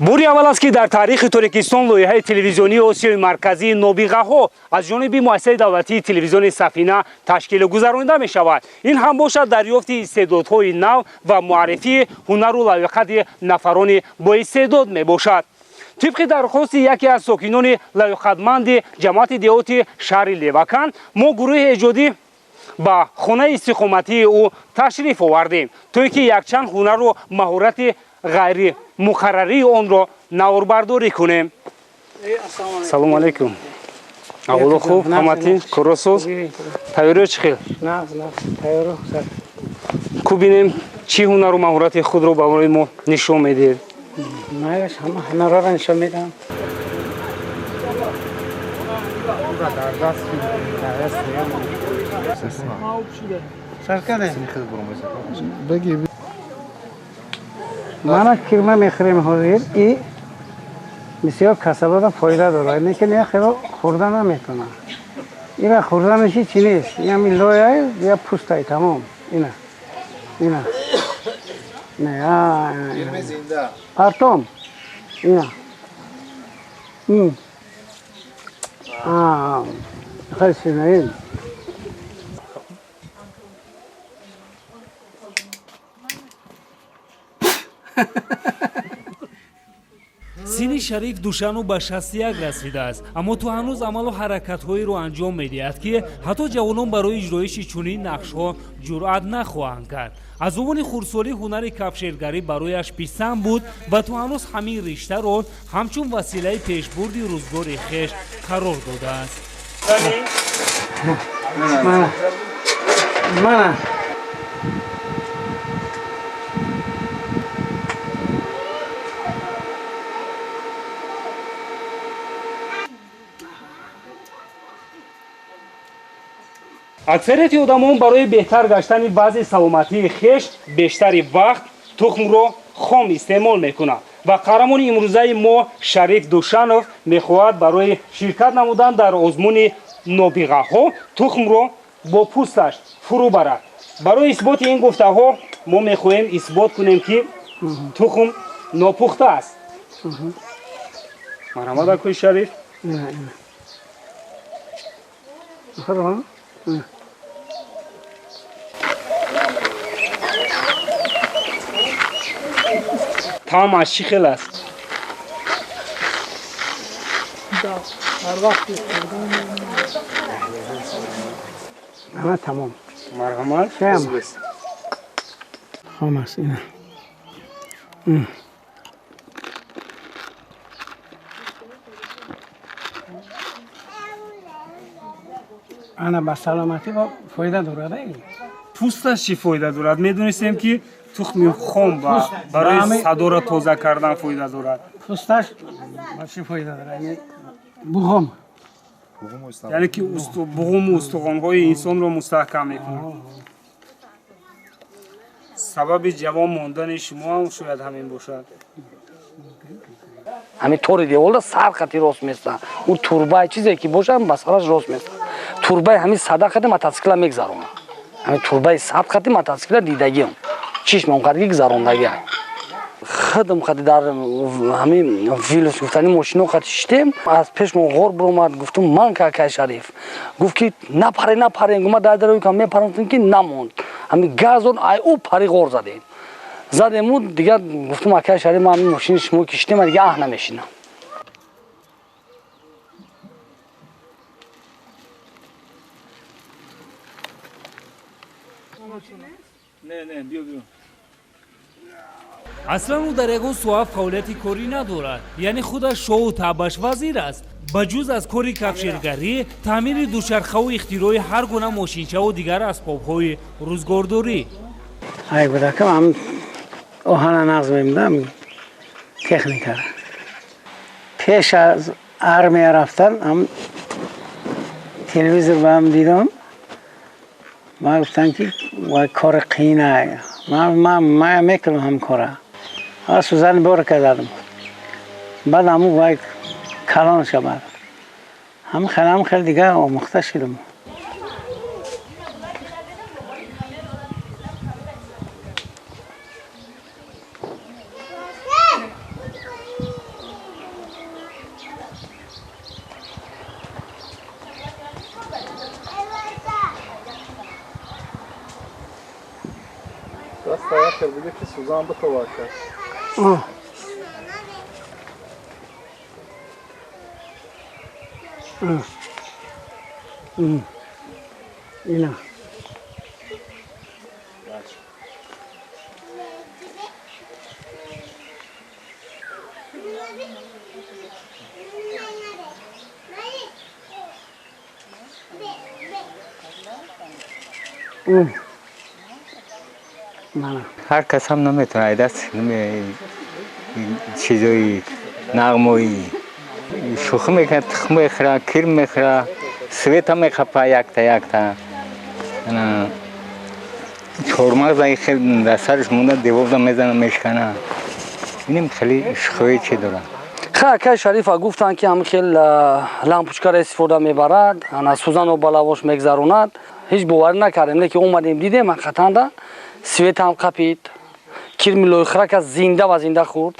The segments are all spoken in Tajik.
Бори аввал аст, ки дар таърихи Тоҷикистон лоиҳаи телевизионии Осиёи Марказии «Нобиғаҳо» аз ҷониби муассисаи давлатии телевизиони «Сафина» ташкилу гузаронида мешавад. Ин ҳам бошад дарёфти истеъдодҳои нав ва муаррифии ҳунару лаёқати нафарони боистеъдод мебошад. Тибқи дархости яке аз сокинони лаёқатманди ҷамоати деҳоти шаҳри Левакан, мо гурӯҳи эҷодӣ ба хонаи истиқоматии ӯ ташриф овардем, то ин ки якчанд ҳунару маҳорати ғайримуқаррарии онро наворбардорӣ кунем. Салому алайкум, аҳволо хуб, ҳаматин коросоз, тайёриё чӣ хел? Ку бинем, чӣ ҳунару маҳорати худро барои мо нишон медиҳед? Ҳунарҳоро нишон медиҳам. Беги. Мана, кирма мехӯрем ҳозир. И бисёр касалода фоида дорад, лекин яхеро хӯрда наметавонад. Ира хӯрданаши чӣ нест, ями лоя я пӯстай, тамом. Ина, ина, зинда. Партом, ина, хеле ширин. Синни Шариф Душанов ба 61 расидааст, аммо ту ҳанӯз амалу ҳаракатҳоеро анҷом медиҳад, ки ҳатто ҷавонон барои иҷроиши чунин нақшҳо ҷуръат нахоҳанд кард. Аз овони хурдсолӣ ҳунари кафшергарӣ барояш писанд буд ва ту ҳанӯз ҳамин риштаро ҳамчун василаи пешбурди рӯзгори хеш қарор додааст. Мана, мана. Аксарияти одамон барои беҳтар гаштани вазъи саломатии хеш бештари вақт тухмро хом истеъмол мекунанд ва қаҳрамони имрӯзаи мо, Шариф Душанов, мехоҳад барои ширкат намудан дар озмуни нобиғаҳо тухмро бо пӯсташ фурӯ барад. Барои исботи ин гуфтаҳо мо мехоҳем исбот кунем, ки тухм нопухта аст. Марҳамат, акои Шариф. Ина, ина. Хӯрам? Ина. Таъмаш чӣ хел аст? Ҳар вақти хӯрдан. Ана, тамом. Марҳамат. Шам. Хом аст, ина. Ана, ба саломатӣ бо фоида дорад, ай? Пӯсташ чӣ фоида дорад? Медонистем, ки тухми хом барои садоро тоза кардан фоида дорад. Пӯсташ ба чӣ фоида дорад? Яъне буғум. Яъне ки буғуму устухонҳои инсонро мустаҳкам мекунад. Сабаби ҷавон мондани шумо ҳам шояд ҳамин бошад. Ҳамин тори деволда сар хати рост места, ӯ турбаи чизе ки боша, ба сараш рост места. Турбаи ҳамин сада хати мотосикла мегзаронад. Ҳамин турбаи сад хати мотосикла дидагиам, чишмам қадги гузарондагиам. Худам хати дар ҳамин Вилус гуфтани мошино хати шиштем, аз пешмо ғор биромад. Гуфтум: «Ман какай Шариф». Гуфт ки: «Напаре, напаре». Гума дар дарои мепарам, гуфтум ки намонд. Ҳамин газон ай ӯ пари, ғор задем, задему. Дигар гуфтум: «Акай Шариф, ман ҳамин мошини шумо киштем, дигар аҳ намешинам». Не, не, биё, биё. Аслан ӯ дар ягон соҳа фаъолияти корӣ надорад, яъне худаш шоҳу таъбаш вазир аст. Ба ҷуз аз кори кафшергарӣ, таъмири дучархаву ихтирои ҳар гуна мошинчаву дигар асбобҳои рӯзгордорӣ. Ай кӯдакам ҳам оҳана нағз мемдам, техникара. Пеш аз армия рафтан ҳам телевизор ба ҳам дидам. Ман гуфтам ки вай кори қиина, ман мекунам ҳам кора. Сӯзани бор кардам. Баъд ҳамун вай калон шавад. Ҳам хеле, ҳам хеле дигар омӯхта шудам. Ина. Ҳар кас ҳам наметавонад даст чизои нағмоӣ шӯхӣ мекунад, тухм мехӯрад, кир мехӯрад, света мехапад якта якта. Чормағза хел дар сараш монда деворда мезана мешкана. Инем хеле шӯхиҳои чи дорад. Ха, акай Шарифа гуфтанд, ки ҳам хел лампочкаро истифода мебарад, ана сӯзанро ба лавош мегзаронад. Ҳеҷ боварӣ накардем, лекин омадем, дидем, ҳақиқатанда светам қапид, кирми лойхӯрака зинда ва зинда хӯрд.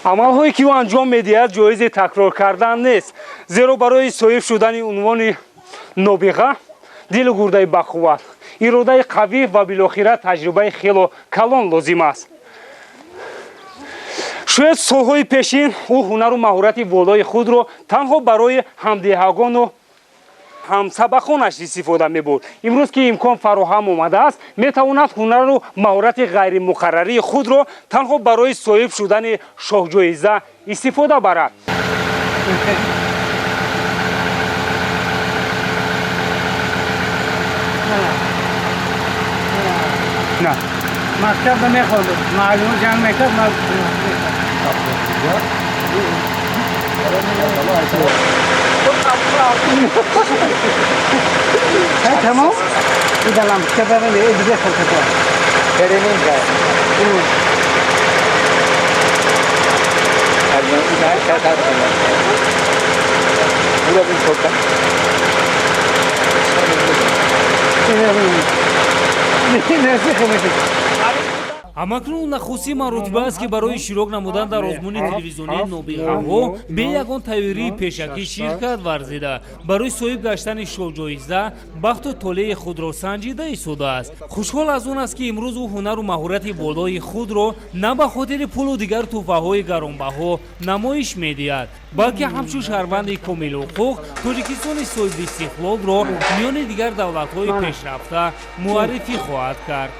Амалҳое, ки ӯ анҷом медиҳад, ҷоизи такрор кардан нест, зеро барои соҳиб шудани унвони нобиға дилу гурдаи бақувват, иродаи қавӣ ва билохира таҷрибаи хело калон лозим аст. Шояд солҳои пешин ӯ ҳунару маҳорати волои худро танҳо барои ҳамдеҳагону ҳамсабақонаш истифода мебурд. Имрӯз, ки имкон фароҳам омадааст, метавонад ҳунару маҳорати ғайримуқаррарии худро танҳо барои соҳиб шудани шоҳҷоиза истифода барад. Мактаб мехондам, муаллим ҷанг мекард, ман тамом идалам кабарам дига хелката. Тренинг. Ҳамакнун нахустин маротиба аст, ки барои иштирок намудан дар озмуни телевизионии нобиғаҳо бе ягон тайёрии пешакӣ ширкат варзида, барои соҳиб гаштани шоҳҷоиза бахту толеи худро санҷида истодааст. Хушҳол аз он аст, ки имрӯз ӯ ҳунару маҳорати болои худро на ба хотири пулу дигар тӯҳфаҳои гаронбаҳо намоиш медиҳад, балки ҳамчун шаҳрванди комилҳуқуқ Тоҷикистони соҳибистиқлолро миёни дигар давлатҳои пешрафта муаррифӣ хоҳад кард.